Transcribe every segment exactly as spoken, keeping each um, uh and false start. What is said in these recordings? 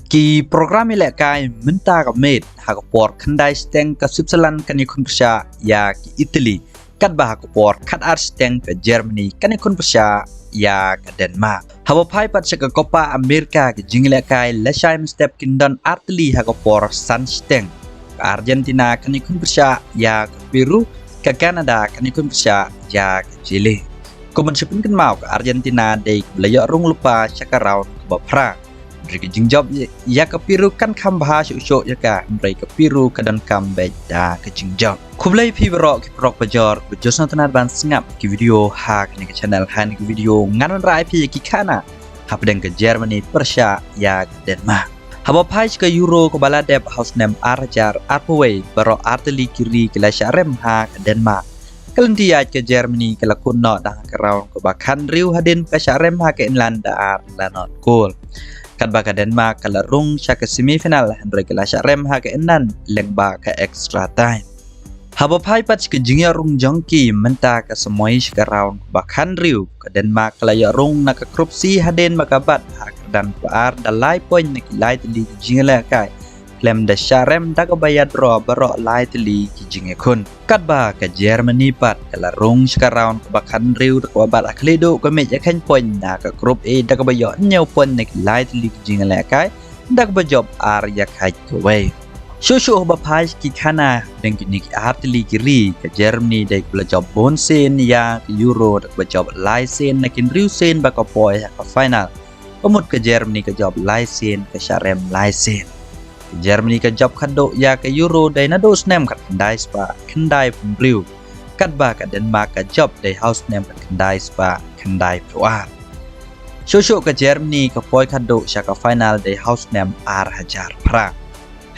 Ki program ïalehkai mynta ka miet, ha ka por khyndai shiteng ka Switzerland kan ïakhun pyrshah ïa ka Italy, katba ha ka por khatar shiteng ka Germany kan ïakhun pyrshah ïa ka Denmark. Haba phai pat sha ka Copa America, ka jingïalehkai lashai mynstep kin don artylli ha ka por san shiteng. Ka Argentina kan ïakhun pyrshah ïa ka Peru, ka Canada kan ïakhun pyrshah ïa ka Chile. Kumban sha pynkynmaw, ka Argentina dei kaba la ïoh rung lypa sha ka round kaba phra. Hynrei ka jingjop ïa ka Peru kan kham bha shuh shuh ïa ka, hynrei ka Peru ka donkam beit da ka jingjop. Khublei phi baroh ki paralok bajor ba ju sngewtynnad ban sngap ki video ha kane ka channel. Ha kane ka video ngan wanrah ïa phi ïa ki khana hapdeng ka Germany pyrshah ïa ka Denmark. Haba phai sha ka Euro kaba la dep ha u snem ar hajar arphew wei, baroh artylli ki ri ki la shah rem ha ka Denmark. Ka lynti ïaid ka Germany ka la kut noh da ha ka round kaba khathynriew hadien ka shah rem ha ka England da ar la not goal. Katba ka Denmark ka la rung sha ka semi final, hynrei ka la shah rem ha ka England lyngba ka extra time. Haba phai pat sha ka jingïoh rung jong ki mynta ka samoi sha ka round kaba khathynriew, ka Denmark ka la ïoh rung na ka group C hadien ba ka bat ha ka kyrdan kaba ar da lai point na ki lai tylli ki jingïalehkai, khlem da shah rem da kaba ïa draw baroh lai tylli ki jingïakhun. Katba ka Germany pat ka la rung sha ka round kaba khathynriew da kaba bat ha khlieh duh ka miej ïakhun point na ka group A da kaba ïoh hynñiew point na ki lai tylli ki jingïalehkai, da kaba jop ar ïakhun kawei. Shuh shuh haba phai sha ki khana hapdeng kine ki artylli ki ri, ka Germany dei kaba la jop bun sien ïa ka Euro da kaba jop lai sien na ki hynriew sien ba ka poi ha ka final. Ka mut ka Germany ka jop lai sien, ka shah rem lai sien. Ka Germany ka jop khatduh ïa ka Euro dei naduh u snem khatkhyndai spah khyndaiphew hynriew, katba ka Denmark ka jop dei ha u snem khatkhyndai spah khyndaiphew ar. Shuh shuh ka Germany ka poi khatduh sha ka final dei ha u snem ar hajar phra.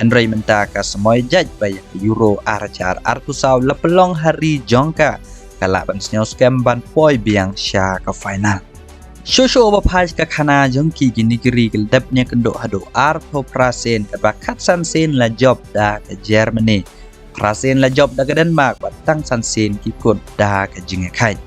Hynrei mynta ka samoi jait ba ïa ka Euro ar hajar arphew saw la pynlong ha ri jong ka, ka lah ban sngew skhem ban poi biang sha ka final. Shuh shuh ba phai sha ka khana jong ki, kine ki ri ki la dep ñiah kynduh haduh arphew phra sien, katba khatsan sien la jop da ka Germany. Phra sien la jop da ka Denmark, bad tang san sien ki kut da ka jingïakhaid.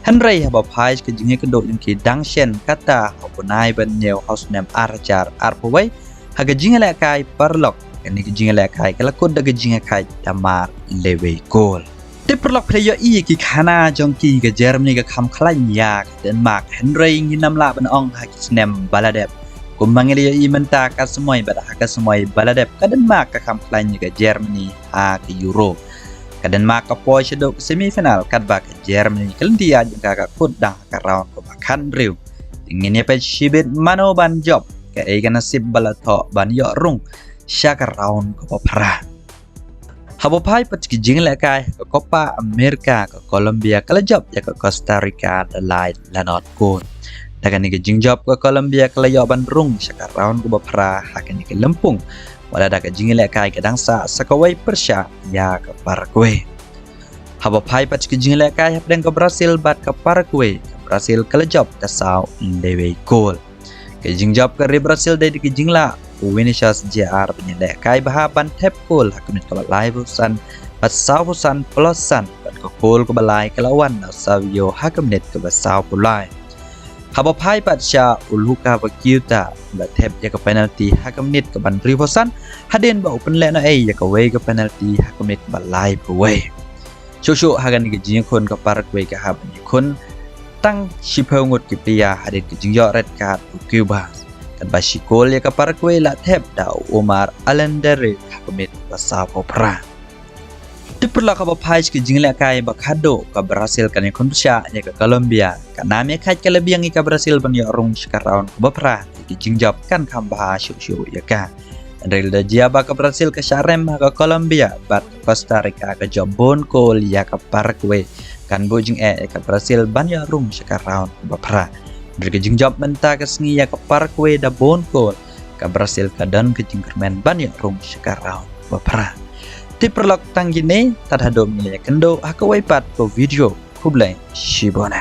Hynrei haba phai sha ka jingïakynduh jong ki dang shen, kata ha u bnai ba hynñiew ha u snem ar hajar arphew wei, ha ka jingïalehkai paralok, kane ka jingïalehkai ka la kut da ka jingïakhaid da mar lewei kol. Te paralok, phi la ïohi ïa ki khana jong ki, ka Germany ka kham khlaiñ ïa ka Denmark, hynrei ngim lah ban ong ha ki snem ba la dep. Kumba ngi la ïohi mynta ka samoi bad ha ka samoi ba la dep, ka Denmark ka kham khlaiñ ïa ka Germany ha ka Euro. Ka Denmark ka poi shaduh ka semi final, katba ka Germany ka lynti ïaid jong ka ka kut dang ha ka round kaba khathynriew. Te ngin ïa peit shibit mano ban jop, kaei ka nasib ba la thoh ban ïoh rung sha ka round kaba phra. Haba phai pat ki jingïalehkai ha ka Copa America, ka Colombia ka la jop ïa ka Costa Rica da lai la not kol. Da kane ka jingjop ka Colombia ka la ïoh ban rung sha ka round kaba phra ha kane ka lympung, wat la da ka jingïalehkai ka dang sah sa kawei pyrshah ïa ka Paraguay. Haba phai pat ki jingïalehkai hapdeng ka Brazil bad ka Paraguay, ka Brazil ka la jop da saw lewei kol. Ka jingjop ka ri Brazil dei da ka jinglah u Vinicius Junior ban ïalehkai bha ban thep kol ha ka minit kaba laiphew san bad sawphew san plus san, bad ka kol kaba lai ka la wan na u Savio ha ka minit kaba sawphew lai. Haba phai pat sha u Lucas Paqueta, la thep ïa ka penalty ha ka minit kaba hynriewphew san, hadien ba u pynlehnohei ïa kawei ka penalty ha ka minit kaba laiphew wei. Shuh shuh ha kane ka jingïakhun ka Paraguay ka hap ban ïakhun tang shiphew ngut ki player hadien ka jingïoh red card u Cuevas. Katba shi kol ïa ka Paraguay la thep da u Omar Alendere ha ka minit kaba sawphew phra. Te paralok, haba phai sha ka jingïalehkai ba khatduh, ka Brazil kan ïakhun pyrshah ïa ka Colombia. Ka nam ïakhaid ka la biang ïa ka Brazil ban ïoh rung sha ka round kaba phra, te ka jingjop kan kham bha shuh shuh ïa ka. Hynrei lada jia ba ka Brazil ka shah rem ha ka Colombia bad ka Costa Rica ka jop bun kol ïa ka Paraguay, kan buh jingeh ïa ka Brazil ban ïoh rung sha ka round kaba phra. Hynrei ka jingjop mynta ka sngi ïa ka Paraguay da bun kol, ka Brazil ka don ka jingkyrmen ban ïoh rung sha ka round kaba phra. Te paralok, tang kine, tad haduh ngin ïakynduh ha kawei pat ka video. Khublei shibun.